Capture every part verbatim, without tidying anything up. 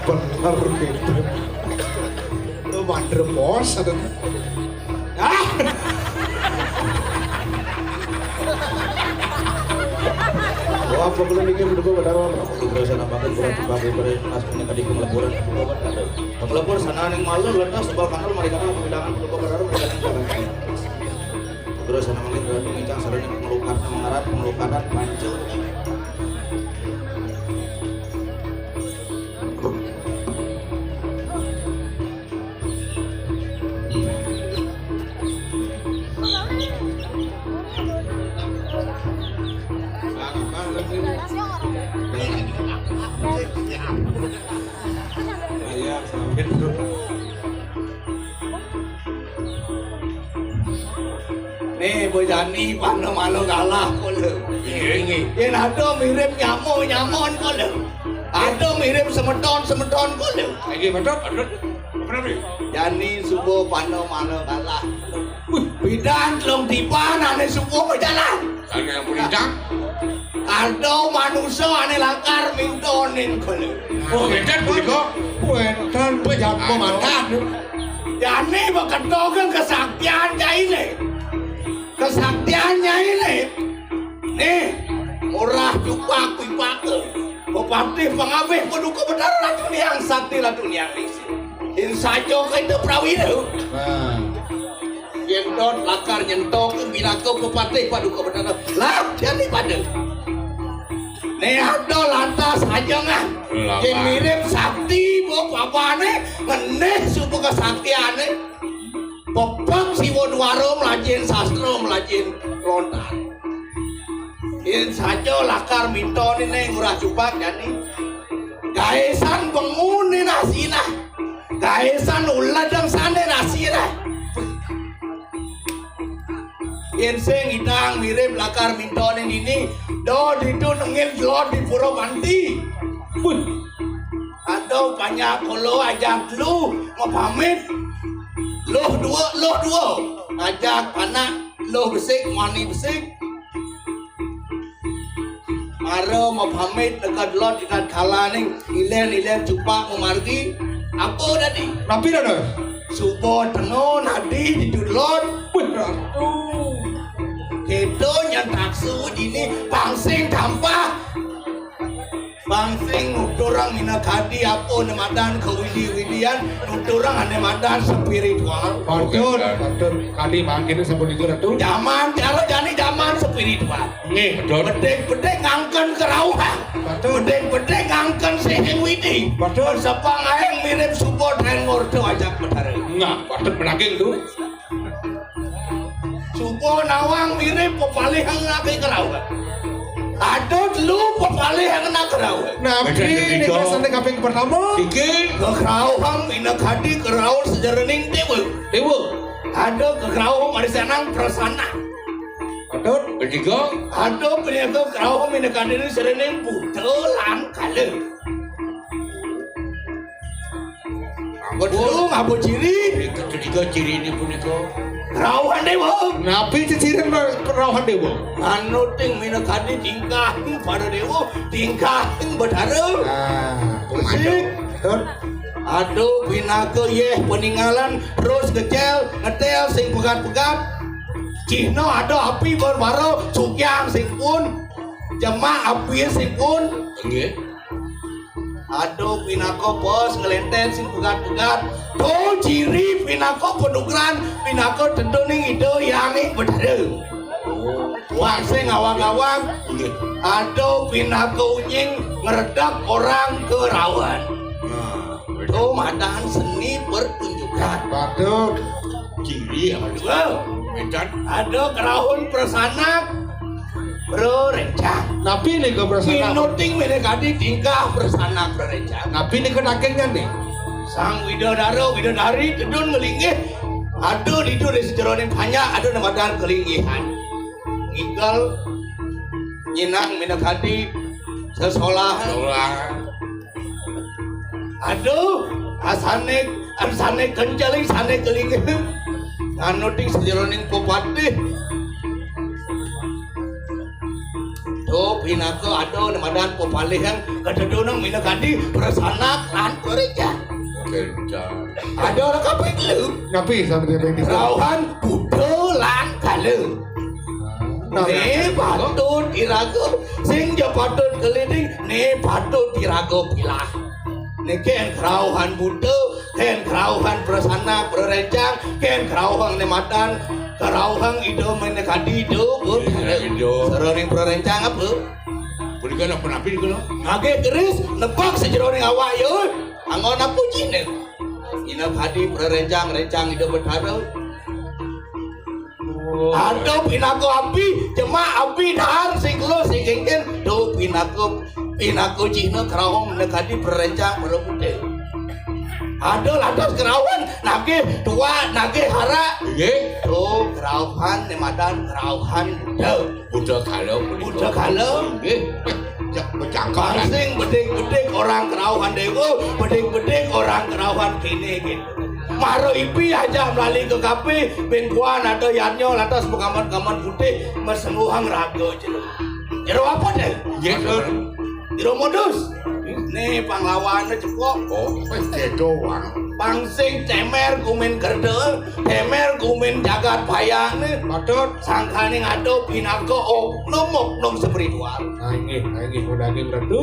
Bener gitu. Lu mandremos, ada. Ah! Wah, apa belum mikir dulu, benar, Wan? Aku terus anak makan, kurang cepat, daripada pas punya tadi pengeleburan. Pengelebur sana ning malu, letas tebal kanal, mari kanal, pemidangan, pelebur, benar, pemidangan, pemidangan. Terus anak makan, kurang pemincang, sarana pengelukaran, pengelukaran, pancur. Nih, Boy Jani, pano malo kalah, kole. Inggih, inggih. Yen ada mirip nyamo, nyamon, kole. Ada mirip semeton, semeton, kole. Inggih, betul, betul. Apa namanya? Jani suba pano malo kalah. Wih, pidan telung tiban ane suba bejalan. Ane yang berintang? Ada manusa ane lakar mintonin kole. Oh, wenten punika? Wenten. Wih, japa mantan. Jani beketo ke kesaktian jaine. Kesaktian nyaine. Nih, ora cupak pipake. Pepatih pangabih paduka Betara Ratu Niang Sakti Ratu Niang Ningsih. Ing saja kena prawira. Nah. Yen dot lakar nyentok pinaka pepatih paduka Betara. Lah, jani pada. Nek ada lantas aja ngah. Lah, yen mirip sakti, bu, papane ngenih suba kesaktiane. Pepek siwa duara melajin sastra, melajin lontar. Yen saja lakar minta nene ngurah cupak jani. Gaesan bengun ni nasina. Gaesan uladang sane nasina. Yen sing idang mirip lakar minta ning dini, do ditu nengil lo di Pura Manti. Pun. Ada banyak kolo ajak lu mau pamit. Loh dua, loh dua. Ajak anak lo besik, mani besik. Mara mapamit neked lot inan kalaning ilen-ilen cupak mamargi. Apa dadi? Napi dadi? Suba tenun adi di dulon. Wih, Ratu. Kita nyen taksu dini pangsing tampah. Pangsing nuturang minakadi apa ne madan kewidi-widian, nuturang ane madan spiritual. Patut, patut. Kali mangkene sampun itu, Ratu. Zaman cara jani zaman spiritual. Nggih, betul. Bedik-bedik ngangken kerauhan. Betul. Bedik-bedik ngangken sing widi. Betul. Sepang aeng mirip suba dan ngorta ajak Betara. Nah, patut menaging tu. Suba nawang mirip pepalih ngenake kerauhan. Adut lu pepalih ngenak kerauhan. Nah, betul, ini betul. Sane kaping pertama. Iki. Kekerauhan minakadi kerauhan sejeroning dewa. Dewa. Ada kekerauhan marisanang prasana. Patut. Ketiga. Ada penyakit kerauh minakadini serening buta lan kala. Apa dulu, apa ciri? Ketiga ciri ini punika. Kerauhan dewa. Napi ciri kerauhan dewa? Anu ting minakadi tingkah pada dewa, tingkah Betara. Nah, musik. Aduh, pinaka yeh peninggalan terus ngecel, ngetel sing pegat-pegat. Cihna ada api berbara, sukyang sing pun, jemak api sing pun. Nggih. Aduh, pinaka pos ngelenten sing pegat-pegat. Tuh ciri pinaka penukaran, pinaka tentuning Ida Hyang Betara. Wah, sing awang-awang. Nggih. Aduh, pinaka unying ngredek orang kerawan. Nah, tuh madan seni pertunjukan. Patut. Ciri apa? Wow. Medan. Ada kerauhan prasanak. Bro rencang. Napi nika prasanak? Minuting minakadi tingkah prasanak bro rencang. Napi nika dagingnya nih? Sang widodara, widodari, tedun ngelinggih. Ada ditu di sejeroning panjak, ada nemadan kelinggihan. Ngikel, nyinang minakadi, sesolahan. Sesolahan. Aduh, asane, asane kenceling, sane keling. Nganuting sejeroning pepatih. Duh, pinaka ada né madan pepalihang katedunang minakadi prasanak lan prarénjang. Prarénjang. Ada ora kaping telu. Napi sampai kaping tiga? Rauhan Buddha lan Kala. Nah, né patut iraga sing ja patut keliding, né patut iraga pilah. Né kén karauhan Buddha, kén karauhan prasanak prarénjang, kén karauhan né madan karauhan Ida minakadi Ida Betara. Ida. Saroning prarénjang apa? Punika napa napi nika, no? Nagih keris, nepuk sajeroning awak, ya. Anggon apa ciné? Minakadi prarénjang, rénjang Ida Betara. Aduh, pinaka api, jemak api dahar sing kelo sing kéngkén. Duh, pinaka, pinaka cihna karauhan minakadi prarénjang para Buddha. Aduh, lantas karauhan nagih tuak, nagih harak. Nggih. Duh, karauhan né madan karauhan Buddha. Buddha Kala punika. Buddha Kala. Nggih. Pecah, pecah. Bang sing bedik-bedik orang karauhan déwa, bedik-bedik orang karauhan kéné gitu. Mara ipi aja melali ka kafe, bin puan ada yadnya lantas pengaman-pengaman putih, mesengguhang raga jero. Jero apa deh? Nggih, Dur. Jero modus. Né panglawané cepok. Oh, wis doang. Pang sing cemer kumin kerda, cemer kumin jagat bayané. Patut. Sangkaning ada pinaka oknum-oknum spiritual. Ah, inggih, ah, inggih, daging redu.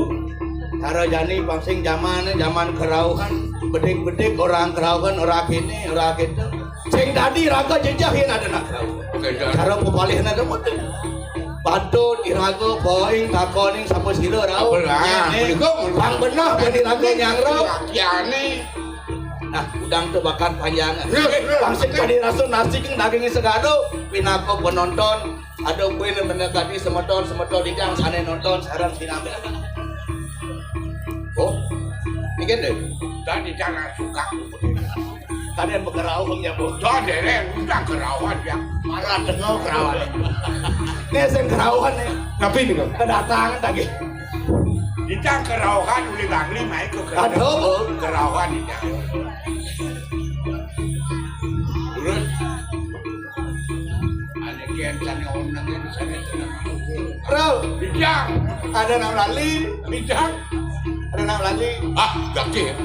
Cara jani pang sing jamané jaman karauhan, bedik-bedik orang karauhan, ora kéné, ora kéto. Sing dadi raga jejeh yén ada nak rauh. Oke, dah. Cara pepalihna ada model. Patut iraga poing takoning sapa sira rauh. Apa lah? Né, punika pang benah ben iraga nyangro. Kiane. Nah, udang tu bakat panjang. Ya, ya. Pang sing dadi rasa nasi keng daging segala pinaka penonton. Ada kuwi nang kadi semeton, semeton didang sané nonton sareng sinambi. Oh, iki deh. Tadi jangan suka. Kadén bekerauhung ya, Bu. Dah dereng, udah kerauhan ya. Malah dengar kerauhan. Né sing kerauhan né. Tapi ini kan. Kedatangan lagi. Kita kerauhan uli Bangli mai ke kerauhan. Aduh, Bu. Kerauhan ini. Terus Ada kian sane oneng, sane tenang. Bro, Bijang. Ada nang lali. Bijang. Ada nang lali. Ah, gaki ya.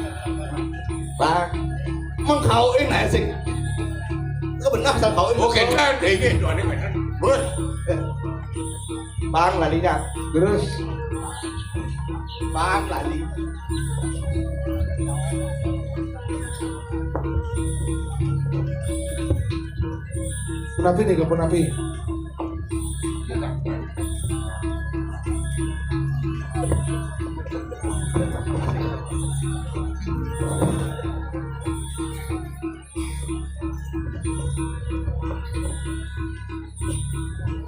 Bang, mengkauin aja sih. Kebenar saya kawin. Oke, kan, ini tuh aneh bener. Bos. Bang, lalinya. Terus. Bang, lali. Punapi nih, punapi.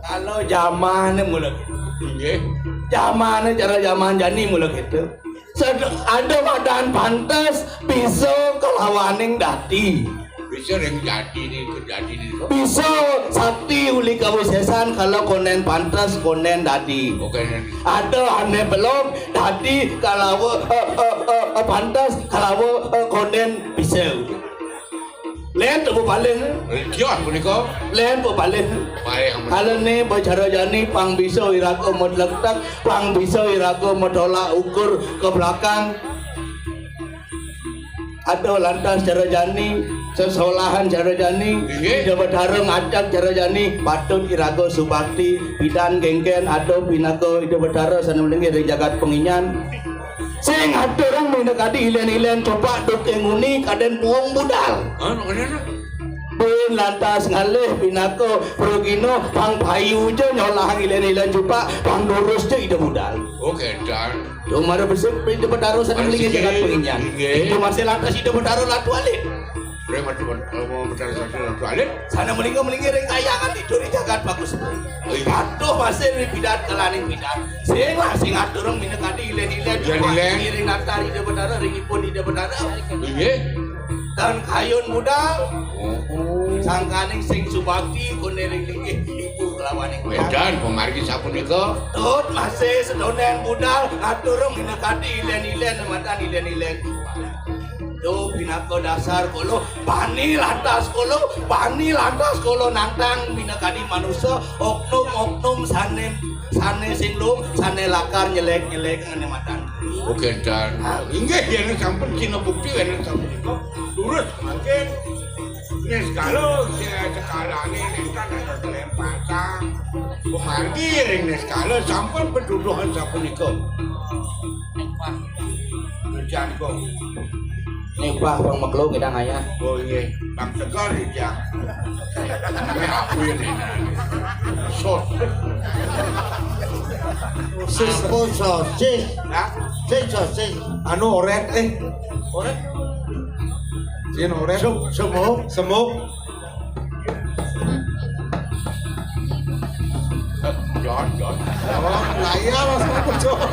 Kalau jamané mula gitu. Nggih. Jamané cara jaman jani mula gitu. Sed-, ada madan pantes bisa kelawaning dadi. Bisa ring dadi ni, ke dadi ni. Bisa sakti uli kawisésan kalau konden pantes, konden dadi. Oke, dadi. Ada ané belum dadi kalawa, eh, eh, eh, eh, pantes kalawa, eh, konden bisa. Lén temu paling. Kios punika. Lén temu paling. Paling aman. Kalau né bicara jani pang bisa iraga metlektek, pang bisa iraga metolak ukur ke belakang. Ada lantas cara jani, sesolahan cara jani, inggih. Ida Betara ngajak cara jani, patut iraga subakti, pidan genggen, ada pinaka Ida Betara sané melinggih ring jagat penginyan. Sing aturang minakadi ilen-ilen copak duk ing uni kadén puung budal. Hah, makanya tu. Bin lantas ngalih pinaka pragina pang payu ja nyolahang ilen-ilen copak pang durus ja ida budal. Oh, kénten. Tumara besik pintu petara sané melinggih jagat penginyan. Inggih. Itu masih lantas ida petara latu alit. Rek mati, eh, mau mencari satu orang tualet. Sana melinggih-melinggih ring kayangan tidur di jagat bagus. Oh, iya. Patuh masih ring pidan kalaning pidan. Sing lah sing aturung minakadi ilen-ilen. Ilen-ilen. Ring natar ida betara, ring ipun ida betara. Inggih. Dan kayun budal. Oh. Sangkaning sing subakti koné ring linggih ibu kalawaning budal. Wedan pamargi sapunika. Tut masih sedonen budal aturung minakadi ilen-ilen, matan ilen-ilen. Duh, pinaka dasar kula, bani lantas kula, bani lantas kula nantang minakadi manusa, oknum-oknum sané Sané sinlung, sané lakar nyelek-nyelek ané matan. Oh, kénten. Inggih, yén sampun kinabukti, yén sampun lurus mangkin. Niskala, ya, sekalané nénten ada kelempatan. Pemargi ring niskala sampun pituduhan sapunika. Jan kok. Nggih, Pak, pang meklo ngidang ayah. Oh, nggih, Bang Tegar ya. Ini aku ini. Sos. Sis, aku sosis. Hah? Sis sosis. Anu orét, eh. Orét. Sing orét. Sem-, semuk. Semuk. Jon, Jon. Jon, lah iya, Mas, aku Jon.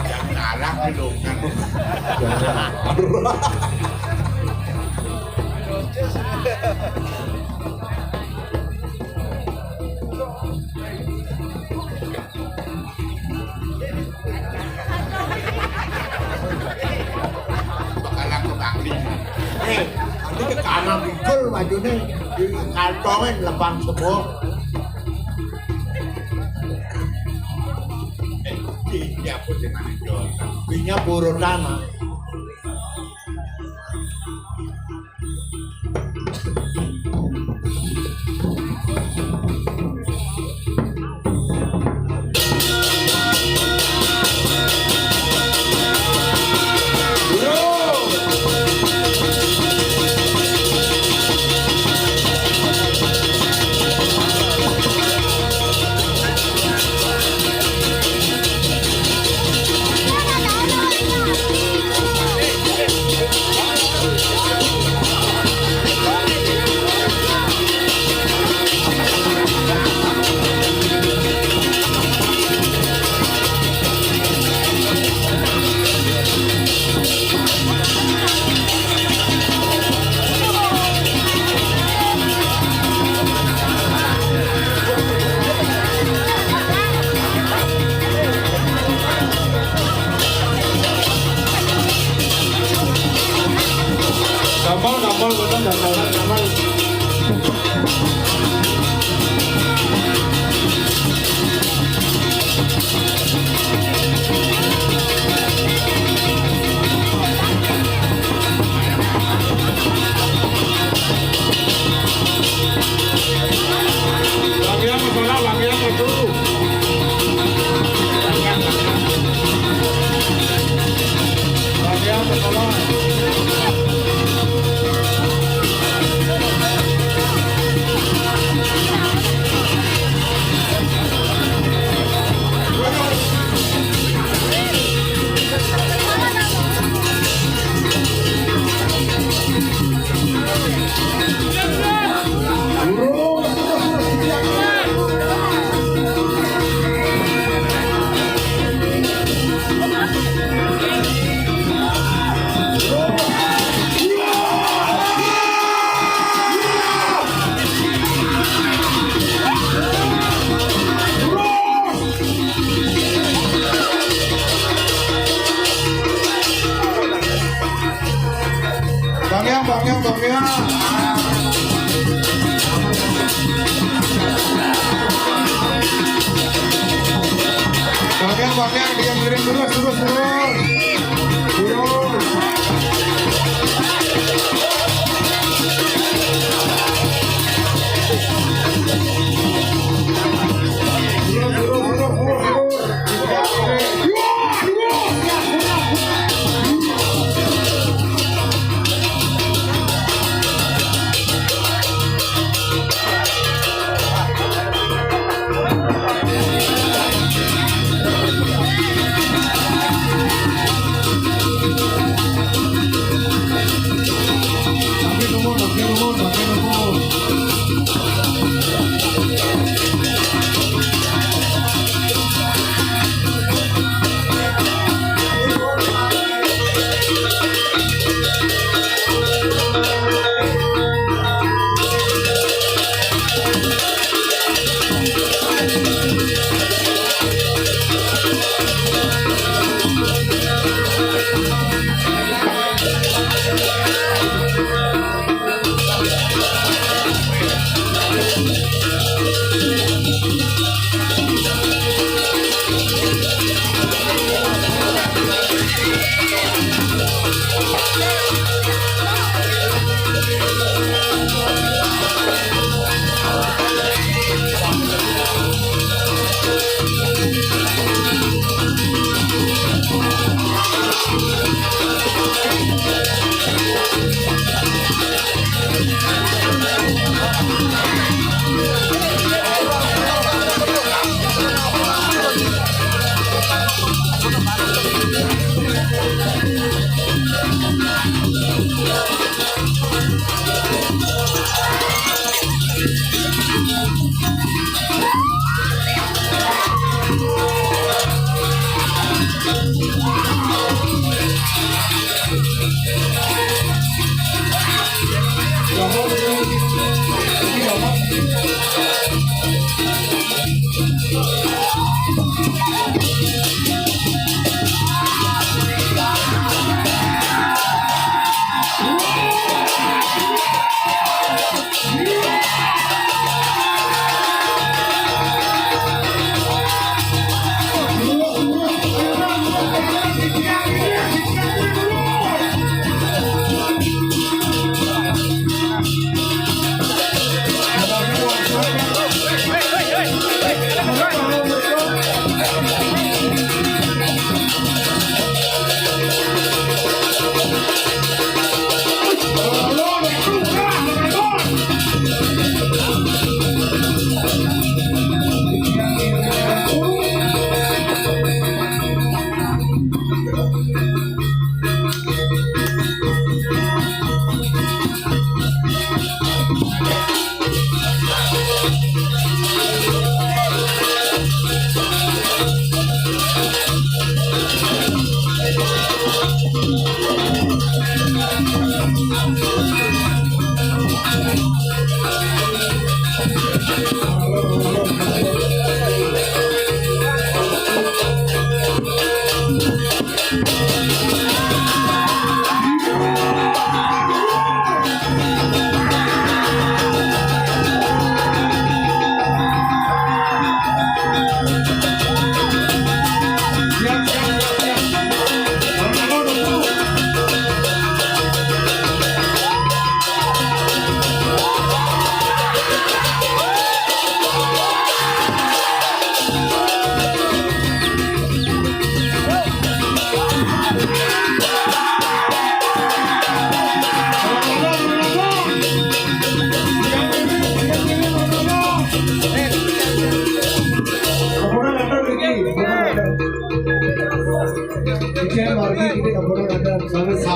Yang ngarang di dongeng. Bakalan ke Bangli. Eh, nanti ke kanan didol majuné, di kantongin lebang semua. Eh, di, di apa sih, mana, Jon? Dinya burutan, ah. Kapal, kapal, betul, kapal, kapal. Bagian masalah, bagian itu. Bang Yang, Bang Yang, Bang Yang. Bang Yang, Bang Yang, dia ngiring terus, terus, terus. Terus.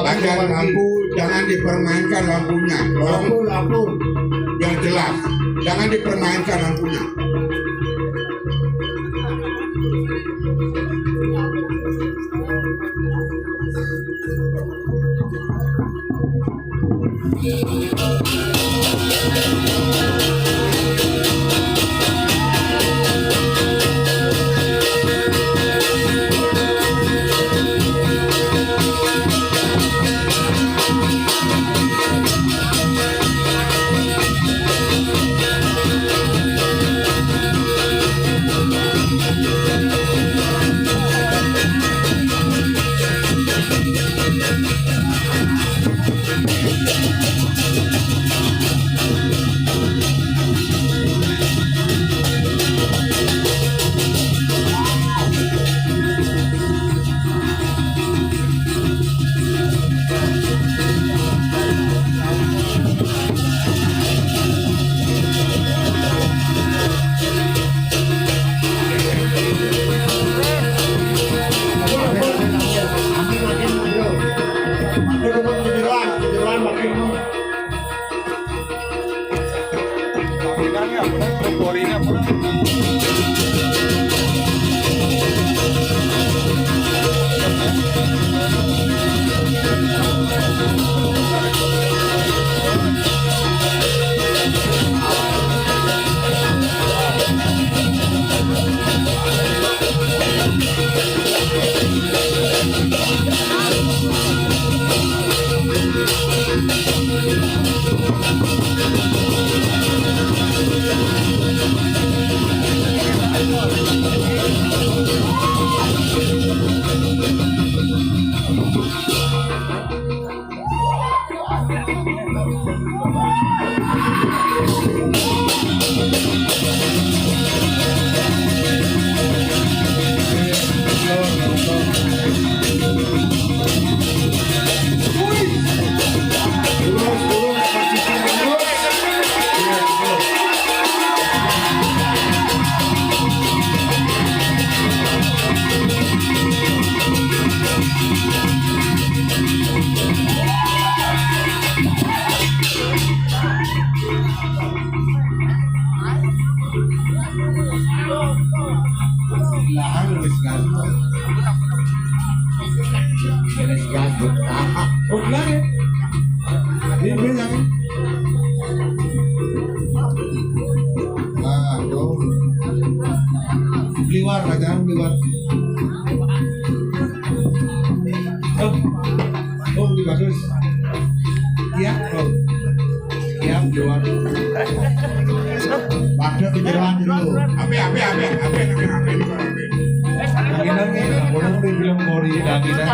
Pakai lampu, jangan dipermainkan lampunya. Lampu, lampu. Yang jelas, jangan dipermainkan lampunya. Beres gabut. Ah, udah ya. Ini beli yang ah, tuh. Beli war aja, beli war. Oh, oh, ini bagus. Iya, oh. Iya, beli war. Waduh, di jeroan dulu. Ape, ape, ape, ape, ape, ape, ape. Yang ini, yang ini, belum di film Korea, dan kita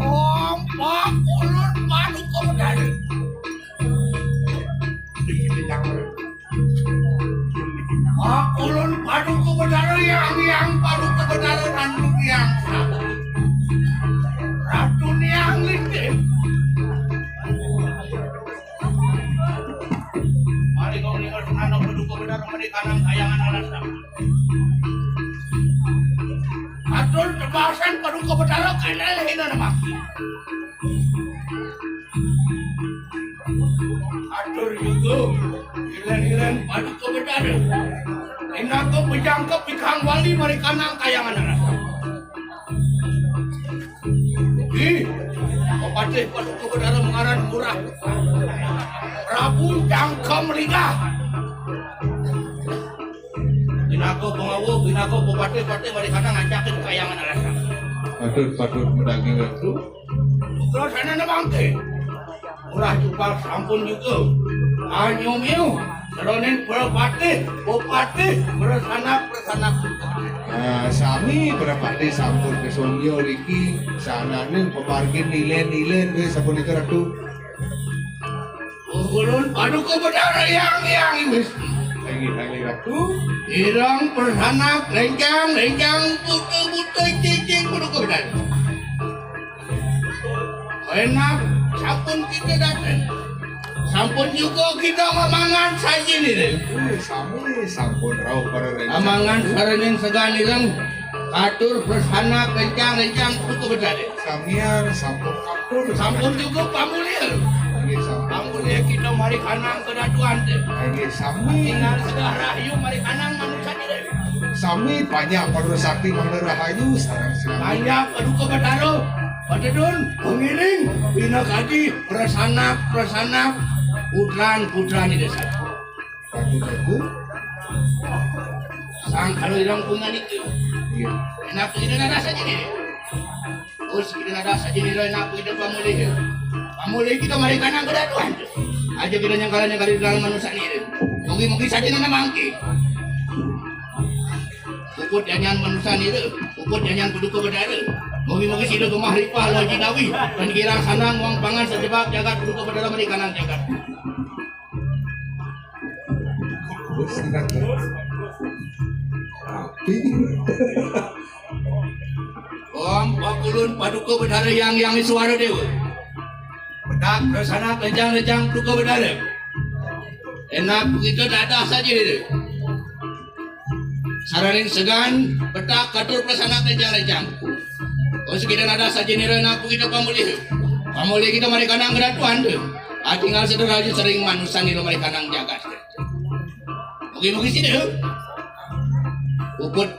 Kompak ulun Paduka Betara. Pak ulun Paduka Betara, yang, yang Paduka Betara, Ratu yang sabar. Ratu yang lindih. Mari kau ringas anak Paduka Betara, mari kanang kayangan alasan. Atur tebasan Paduka Betara, kenal hina nama. Atur juga, hilen-hilen Paduka Betara. Inako pejangkep ikang wali, mari kanang kayangan alasan. Ih, pepatih Paduka Betara mengaran Ngurah. Prabu Jangka Melidah. Pinaka pengawa, pinaka pepatih-patih, mari kanang ancakin kayangan alasan. Patut, patut, medaging Ratu. Putra sana ne bangke. Ngurah Jubal sampun juga. Anyo mio, seronin pepatih, pepatih, peresanak, peresanak. Ah, sami pepatih sampun kesonyo riki, sananing pepargin nilen-nilen, wis sampun itu Ratu. Ulun Paduka Betara yang, yang wis. Lagi, lagi Ratu. Irang peresanak, lencang, lencang, buta, buta, cicing, Paduka Betara. Enak, sampun kita datang. Sampun juga kita mamangan saji ni, deh. Eh, sami, sampun rauh para rencang. Mamangan sarengin segan irang. Katur peresanak, lencang, lencang, Paduka Betara. Samian, sampun katur. Sampun juga pamulih. Nggih, sampun. Pamulih kita mari kanang kedatuan, deh. Nggih, sami. Tinggal sudah rahayu, mari kanang manusia ni, deh. Sami banyak para sakti mangda rahayu, sareng sami. Banyak Paduka Betara. Patedun, pengiring, bina kaji, peresanak, peresanak, putran, putran di desa. Patut aku. Sang kalau irang pungan itu. Iya. Enak kita nada saja ni. Oh, kita nada saja ni, enak kita pamulih. Pamulih kita mari kanang kedatuan. Aja kita nyangkala-nyangkala dalam manusia ni. Mungkin-mungkin saja nana mangki. Puput janyan manusia ni tu, puput janyan Paduka Betara. Mungkin-mungkin sida gemah ripah lo jinawi, dan kirang sanang wang pangan sejebak jagat Paduka Betara mari kanang jagat. Api. Om pakulun Paduka Betara yang, yang suara dewa. Petak peresanak lencang-lencang Paduka Betara. Enak begitu dadah saja ni. Saraning segan, petak katur peresanak lencang-lencang. Oh, sekida nadah saja ni, enak begitu pamulih. Pamulih kita mari kanang kedatuan tu. Ah, tinggal sederhana sering manusia ni mari kanang jagat. Oke, mungkin sini tu. Puput,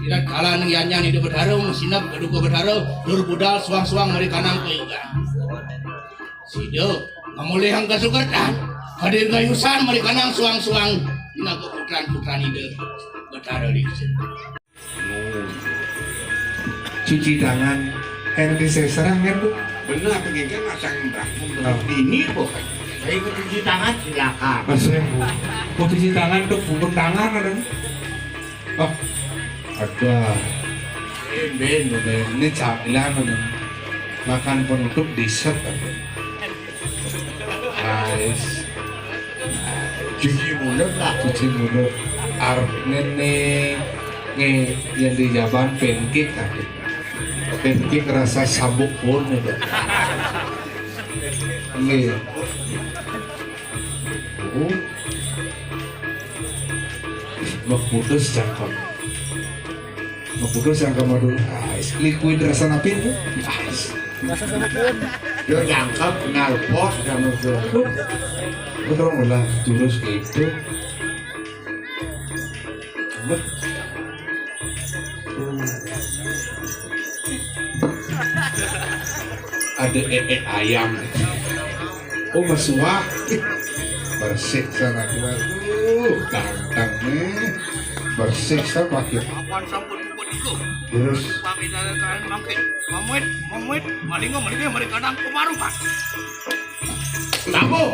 ira kala nang yanyan Ida Betara, masinep ka duka Betara, tur budal suang-suang mari kanang payugan. Sida ngamulihang kasukertan, kadirgayusan mari kanang suang-suang, dina kaputran-putran Ida Betara di sini. Cuci tangan. Air diseserang kan, Bu? Benar, pengen kan masang rambut Oh. Ini kok. Ayo cuci tangan silakan. Maksudnya, Bu. Mau cuci tangan tuh, bukan tangan ada. Oh, ada. Ben, ben. Ini camilan ada. Makan penutup dessert ada. Nice. Cuci mulut lah. Cuci mulut. Arep nene nge yang di Jaban pancake ada. Pancake rasa sabuk pun ada. Nggih. Oh. Mbok putus cangkem. Mbok putus cangkem, aduh. Ah, liquid rasa napi itu? Ah, Yo jangkep nalpos sama itu. Betul lah, jurus kayak itu. Ada ee ayam. Oh, masuah. Bersih sana tuan. Uh, ganteng nih. Bersih sana pakai. Apan sampun puput itu. Terus Pamit kalian mangke. Mamuit, mamuit, malingo, malingo, mari kanang kumarupan. Tamu.